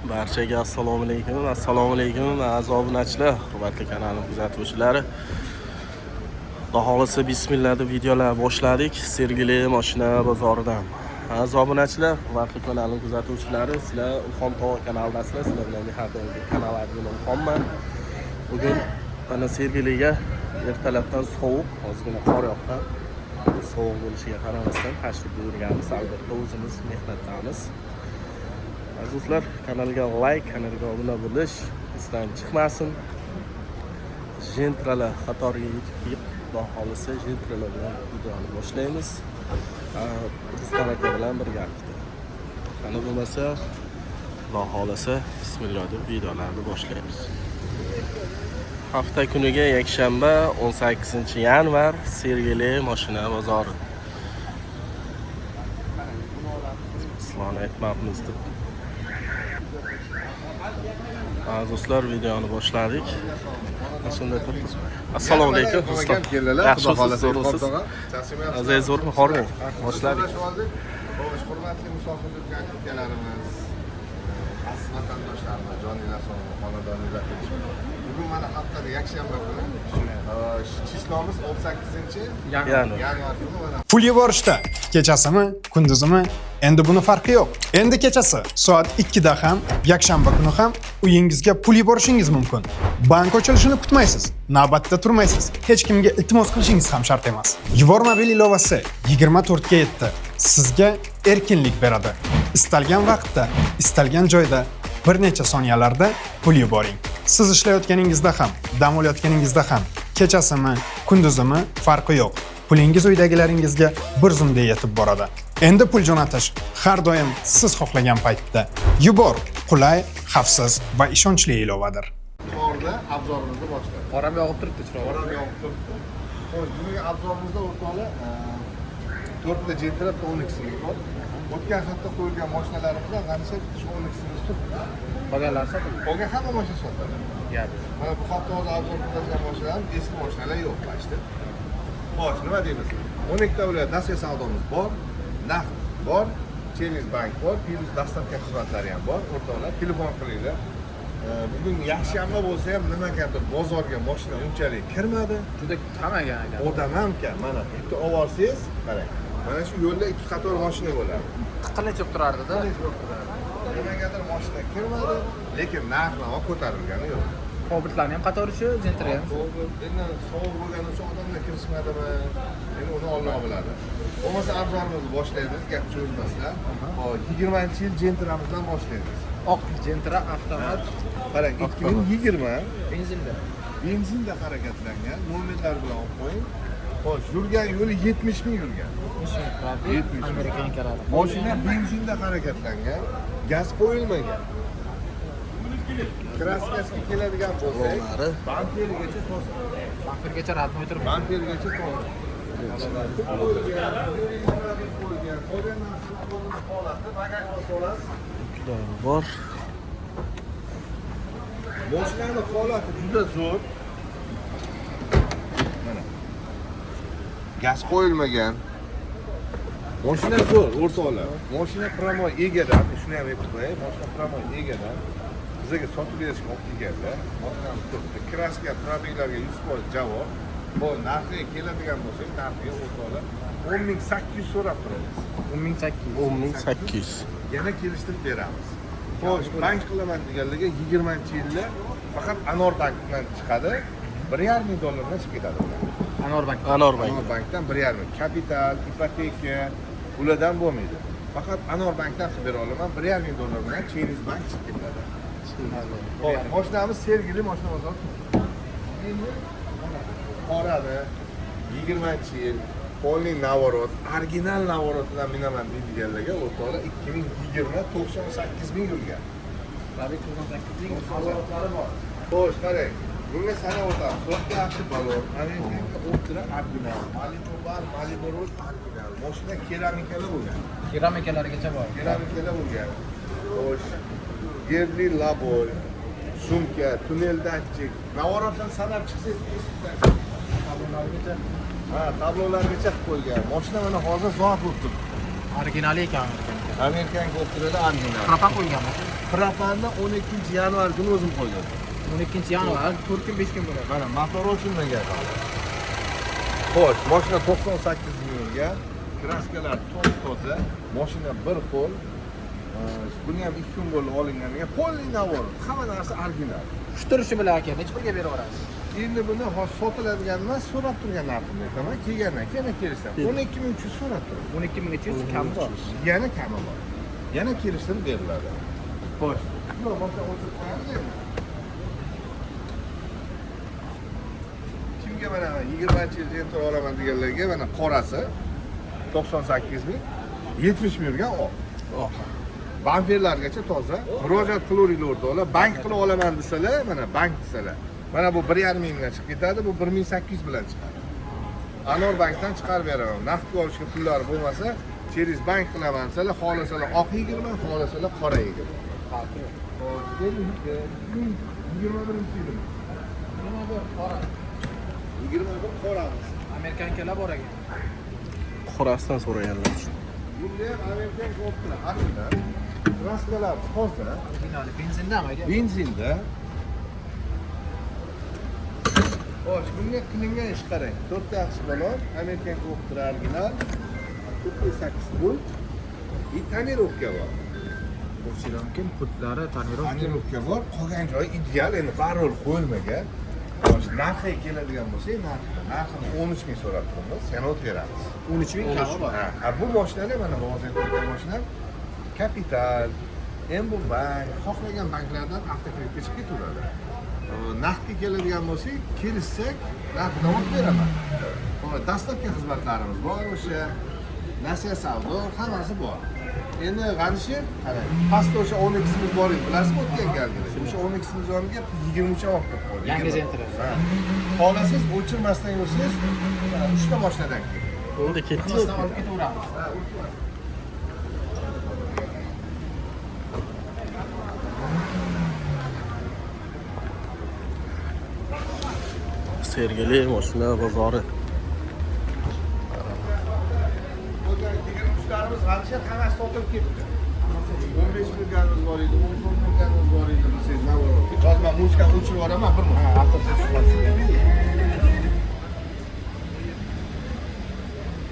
Barchaga assalomu alaykum, assalomu alaykum, aziz obunachilar, hurmatli kanalim kuzatuvchilari. Xudo xohlasa, bismillah deb videolar boshladik Sergeli mashina bozoridan. Aziz obunachilar, hurmatli kanalim kuzatuvchilari, sizlar Ilhom tog'a kanalidasizlar, sizlar bilan har doimgi kanal admini Ilhomman. Bugun mana Sergeliga ertalabdan sovuq, ozgina qor yoqqan. Sovuq bo'lishiga qaramasdan tashrif buyurganmiz. Albatta, o'zimiz mehnatdamiz. Aziz do'stlar, kanalga layk, kanalga obuna bo'lish esdan chiqmasin. Jentralar qatoriga yetib kelib, Xudo xohlasa, Jentralar bilan videoni boshlaymiz. Rustam aka bilan birgalikda. Qani bo'lmasa, Xudo xohlasa, bismillah deb videolarni boshlaymiz. Hafta kuniga yakshanba, 18 yanvar, Sergeli mashina bozori. Isloni aytmabmiz deb. Aziz do'stlar, videoni boshladik. Mana shunday turibmiz. Assalomu alaykum, Rustam. Keldilar, xudo Yaxshimisiz, xohlasa, zo'rmisiz? Aziz, zo'rmi, hormang. Boshladik. Xo'sh, hurmatli musofir yurgan ukalarimiz, aziz vatandoshlarimiz, joninglar sog', xonadoninglar tinch. Bugun mana haftada yakshanba kuni, число miz 18 Yanvar. Yanvar kuni mana. Pul yuborishda kechasimi, kunduzimi, endi buni farqi yo'q. Endi kechasi soat 2 da ham, yakshanba kuni ham uyingizga pul yuborishingiz mumkin. Bank ochilishini kutmaysiz, navbatda turmaysiz, hech kimga iltimos qilishingiz ham shart emas. Yubor mobil ilovasi 24 ga 7 sizga erkinlik beradi. Istalgan vaqtda, istalgan joyda bir necha soniyalarda pul yuboring. Siz ishlayotganingizda ham, dam olayotganingizda ham, kechasimi, kunduzimi, farqi yo'q. Pulingiz uydagilaringizga bir zumda yetib boradi. Endi pul jo'natish har doim siz xohlagan paytda. Yubor qulay, xavfsiz va ishonchli ilovadir. Qorda обзор imizni boshladik. Qor ham yog'ib turibdi chiroyli. Qor ham yog'ib turibdi. Xo'sh, bugungi обзор imizda, o'rtoqlar, to'rtta Gentra, bitta Oniximiz bor. O'tgan hafta qo'yilgan mashinalarimizdan qancha, bitta shu Oniximiz turibdi. Qolganlari sotildi. Qolgan hamma mashina sotiladi. Gap. Mana bu hafta hozir обзор qiladigan mashinalarimiz, eski mashinalar yo'q почти. Xo'sh, nima deymiz? 12 ta viloyat Daska savdomiz bor, naqd bor, через bank bor, плюс доставка xizmatlari ham bor. O'rtoqlar, telefon qilinglar. Bugun yakshanba bo'lsa ham nimagadir bozorga mashina unchalik kirmadi. Juda kam ekan aka. Odam ham kam. Mana bitta olib olsangiz, qarang. Mana shu yo'lda ikki qator mashina bo'ladi. Tiqilinch bo'lib turardi-da. Nimagadir mashina kirmadi, lekin narx navo ko'tarilgani yo'q. Cobaltlarni ham qatori shu, Gentra ham shu. Endi sovuq bo'lgani uchun odamlar kirishmadimi? Endi uni Olloh biladi. Bo'lmasa, обзор imizni boshlaymiz, gap cho'zmasdan. Hop, 20-yil Gentramizdan boshlaymiz. Oq Gentra avtomat. Qarang, 2020. Benzinda. Benzinda harakatlangan, nomerlar bilan olib qo'ying. Xo'sh, yurgan yo'li 70 ming yurgan. 70 ming пробег, 70 ming. Американка lari. Mashina benzinda harakatlangan, gaz qo'yilmagan. Краска siga keladigan bo'lsak, Yo'llari. Bampergacha toza. Bampergacha родной turibdi. Bampergacha toza. Qo'yilgan, qo'yilgan, qolgan narsa holati, bagaj olasiz. Yuklari bor. Mashinani holati juda zo'r. Mana. Gaz qo'yilmagan. Mashina zo'r, o'rtoqlar. Mashina прямой egadan, shuni ham aytib qo'yay, mashina прямой egadan bizga sotib berishga olib kelganlar. Mashinamiz turibdi. Краска, пробег larga 100% javob. Bu narxiga keladigan bo'lsak, narxiga, o'rtoqlar, 10 800 so'rab turamiz. 10 800. 10 800. Yana kelishtirib beramiz. Xo'sh, bank qilaman deganlarga 20-yilda faqat Anor bankdan chiqadi. 1,5 ming dollardan chiqib ketadi ular. Anor bank. Anor bank. Anor bankdan 1,5. Kapital, ipoteka ulardan bo'lmaydi. Faqat Anor bankdan qilib bera olaman. 1,5 ming dollar bilan через bank chiqib ketadi. Xo'sh, mashinamiz Sergeli mashina bozori. Endi mana qorani 20-yil полный наворот, original наворот idan minaman deydiganlarga, o'rtoqlar, 2020, 98 ming yurgan. Пробег 98 ming. Наворот lari bor. Xo'sh, qarang. Bunga sanab o'tamiz. To'rtta yaxshi balon, Amerikanka Optra original, Malibu bar, Malibu Road original. Mashina keramikali bo'lgan. Keramikalargacha bor. Keramikali bo'lgan. Xo'sh, Gerli лобовой, sumka, tunnel datchik, наворот dan sanab chiqsangiz esingizdan. Tablonlargacha. Ha, tablolargacha qilib qo'ygan. Mashina mana hozir zo'r bo'lib turibdi. Originali ekan amerikanka. Amerikan Optrada original. Propan qo'yganmi? Propanni 12 yanvar kuni o'zim qo'ydim. 12 yanvar 4 kun 5 kun bo'ladi. Mana motor o'chilmagan hali. Xo'sh, mashina 98 ming yurgan. Kraskalar toza, mashina bir qo'l. Buni ham 2 kun bo'ldi olinganiga. Polniy nabor, hamma narsa original. Shu turishi bilan aka, necha pulga berib yuborasiz? Endi buni hozir sotiladigan emas, so'rab turgan narxini aytaman. Kelgandan keyin yana kelishsam. 12300 so'rab turibdi. 12300 kam bor. Yana kami bor. Yana kelishtirib beriladi. Xo'sh. Yo'q, mashina o'chirib qo'yamiz endi. Kimga mana 20-yil Gentra olaman deganlarga mana qorasi 98 ming, 70 ming yurgan oq. Oq. Bamperlargacha toza. Murojaat qilaveringlar o'rtoqlar. Bank qilib olaman desalar, mana bank desalar. Mana bu 1.5 ming bilan chiqib ketadi, bu 1800 bilan chiqadi. Anor bankdan chiqarib beraman. Naqd olishga pullari bo'lmasa, через bank qilaman desalar, xohlasalar oq 20, xohlasalar qora 20. Farqi yo'q. Xo'sh, 21-yil. 21 qora. 21 qoramiz. Amerikankalar bor ekan. Qorasidan so'raganlar uchun. Bunda ham Amerikan koplar, original. Kraskalar toza. Originali benzindami aka? Benzinda. Xo'sh, bunga qilingan ish qarang. 4 ta yaxshi balon, Amerikan koplar original. 4.8 volt. И tonirovka bor. Ko'rishingiz mumkin, pultlari, tonirovka. Tonirovka bor, qolgan joyi ideal, endi parol qo'yilmagan. Xo'sh, narxiga keladigan bo'lsak, narxini 13 ming so'rab turibmiz, yana o'tib beramiz. 13 ming kami bor. Ha, bu mashinalar mana hozir aytgan mashina Kapital, MB bank, xohlagan banklardan avtokreditga chiqib ketaveradi. Naqdga keladigan bo'lsak, kelishsak, narxidan o'tib beraman. Xo'p, dastlabki xizmatlarimiz bor, o'sha nasiya savdo hammasi bor. Endi G'anisher, qarang, pastda o'sha 12-simiz bor edi, bilasizmi o'tgan galgida? O'sha 12-simiz yoniga 23 olib kelib qo'ydik. Yangi Zentra. Ha. Xohlasangiz o'chirmasdan yursangiz, mana 3 ta mashinadan keladi. Unda ketdik. O'chirmasdan olib ketaveramiz. Ha, o'chirmasdan. Sergeli mashina bozori. O'tgan 23larimiz G'anisher hammasi sotilib ketdi. 15 milganimiz bor edi, 14 milganimiz bor edi, bilsangiz nima bor. Hozir men muzikani o'chirib yuboraman bir minut. Ha, avtobus.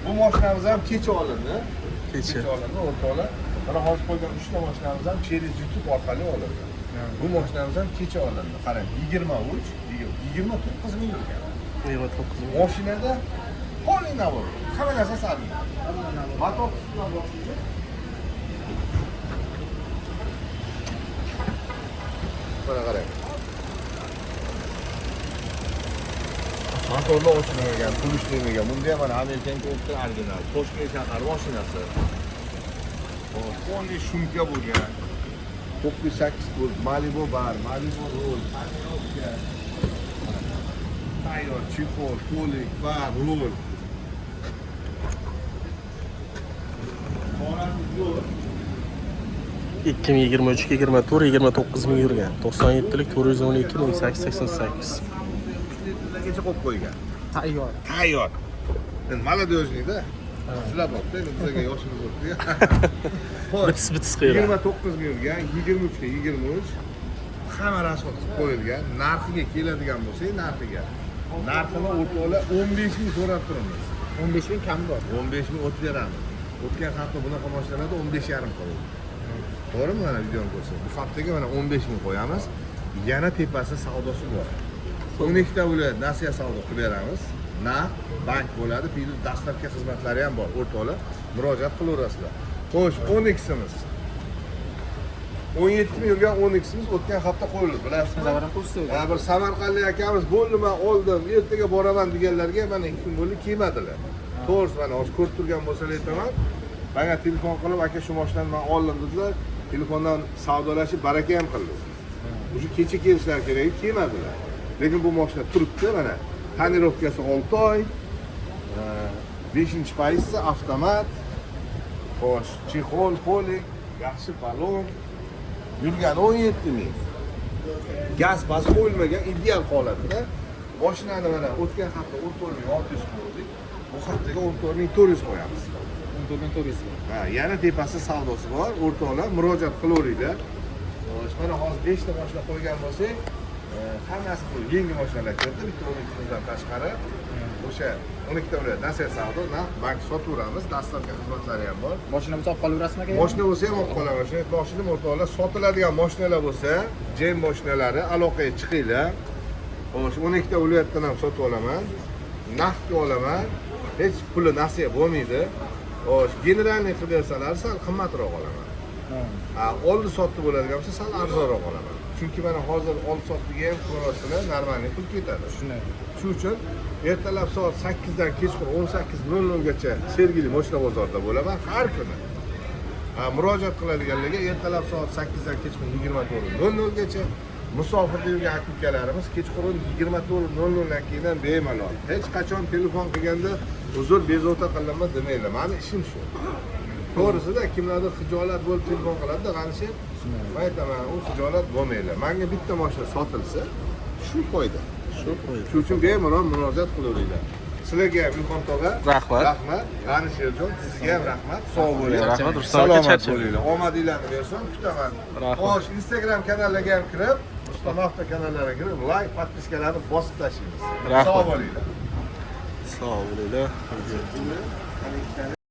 Bu mashinamiz ham kecha olindi. Kecha. Kecha olindi, o'rtoqlar. Mana hozir qo'ygan 3 ta mashinamiz ham через YouTube orqali olindi. Bu mashinamiz ham kecha olindi. Qarang, 23, 29 ming yurgan. 29 ming. Mashinada polniy nabor. Hamma narsa original. Motor qismidan boshlaydi. Mana qarang. Motorlar o'chirmagan, pul ishlamagan. Bunda ham mana Amerikan kopter original. Toshkent shahar mashinasi. Polniy shumka bo'lgan. 9.8 volt, Malibu bar, Malibu rol, tonirovka. Tayyor, chexol, polik, bar, rol. Qoramiz yo'q. 2023 24 29 ming yurgan. 97lik 412 1888. Gacha qo'yib qo'ygan. Tayyor. Tayyor. Endi молодежный-da. Sizlar borda, endi bizga yoshimiz o'tdi. Xo'sh, Bitis bitis qilgan. 29 ming yurgan, 23 ga 23 hamma rasxod qilib qo'yilgan. Narxiga keladigan bo'lsak, narxiga. Narxini o'rtoqlar 15 ming so'rab turibmiz. 15 ming kam bor. 15 ming o'tib beramiz. O'tgan hafta bunaqa mashinalarda 15,5 qo'yildi. To'g'rimi? Mana videoni ko'rsangiz. Bu haftaga mana 15 ming qo'yamiz. Yana tepasi savdosi bor. 12 ta viloyat nasiya savdo qilib beramiz. Naqd bank bo'ladi, plyus dastlabki xizmatlari ham bor. O'rtoqlar, murojaat qilaverasizlar. Xo'sh, 12-simiz. 17 ming yurgan 12-simiz o'tgan hafta qo'yildi, bilasizmi? Ha, bir samarqandlik akamiz bo'ldi, men oldim, ertaga boraman deganlarga mana 2 kun bo'ldi, kelmadilar. To'g'risi mana hozir ko'rib turgan bo'lsalar aytaman. Menga telefon qilib, aka shu mashinani men oldim dedilar. Telefondan savdolashib baraka ham qildik. O'sha kecha kelishlari kerak edi, kelmadilar. Lekin bu mashina turibdi mana. Tonirovkasi 6 oy, 5-paysi avtomat. Xo'sh, chexol, polik, yaxshi balon. Yurgani 17 ming. Gaz bas qo'yilmagan, ideal holatda. Mashinani mana o'tgan hafta 14600 qo'ydik. Bu haftaga 14400 qo'yamiz. 14400. Ha, yana tepasi savdosi bor. O'rtoqlar, murojaat qilaveringlar. Xo'sh, mana hozir 5 ta mashina qo'ygan bo'lsak, hammasi bu yangi mashinalar kirdi, bitta 12 dan tashqari. O'sha 12 ta ular nasiya savdo, naqd bank sotaveramiz, доставка xizmatlari ham bor. Mashina bo'lsa olib qolaverasizmi aka? Moshina bo'lsa ham olib qolaman. Shuni aytmoqchi edim, o'rtoqlar, sotiladigan moshinalar bo'lsa, GM mashinalari aloqaga chiqinglar. Xo'sh, 12 ta viloyatdan ham sotib olaman. Naqdga olaman. Hech puli nasiya bo'lmaydi. Xo'sh, генеральный qilib bersalar sal qimmatroq olaman. Ha, oldi sotdi bo'ladigan bo'lsa sal arzonroq olaman. Chunki mana hozir oldi sotdiga ham ko'ryapsizlar, нормальный pul ketadi. Shunday. Shuning uchun ertalab soat 8 dan kechqurun 18:00 gacha Sergeli moshina bozorida bo'laman har kuni. Ha, murojaat qiladiganlarga ertalab soat 8 dan kechqurun 24:00 gacha, musofirda yurgan aka ukalarimiz kechqurun 24:00 dan keyin ham bemalol. Hech qachon telefon qilganda uzr, bezovta qilaman demanglar. Mani ishim shu. To'g'risida kimlardir xijolat bo'lib telefon qiladida, qanishi. Men aytaman, u xijolat bo'lmanglar. Menga bitta mashina sotilsa, shu foyda. Shu qo'ydi. Shuning uchun bemalol murojaat qilaveringlar. Sizlarga ham, Ilhom tog'a, Rahmat. Rahmat. G'ani Sherjon, sizga ham rahmat. Sog' bo'ling. Rahmat, Rustam aka, Salomat charchadim. bo'linglar. Omadinglarni bersin, kutaman. Rahmat. Xo'sh, Instagram kanallarga ham kirib, Rustam avto kanallariga kirib, layk, подписка larni bosib tashlaymiz. Rahmat. Sog' bo'linglar. Sog' bo'linglar. Ana ikkitani.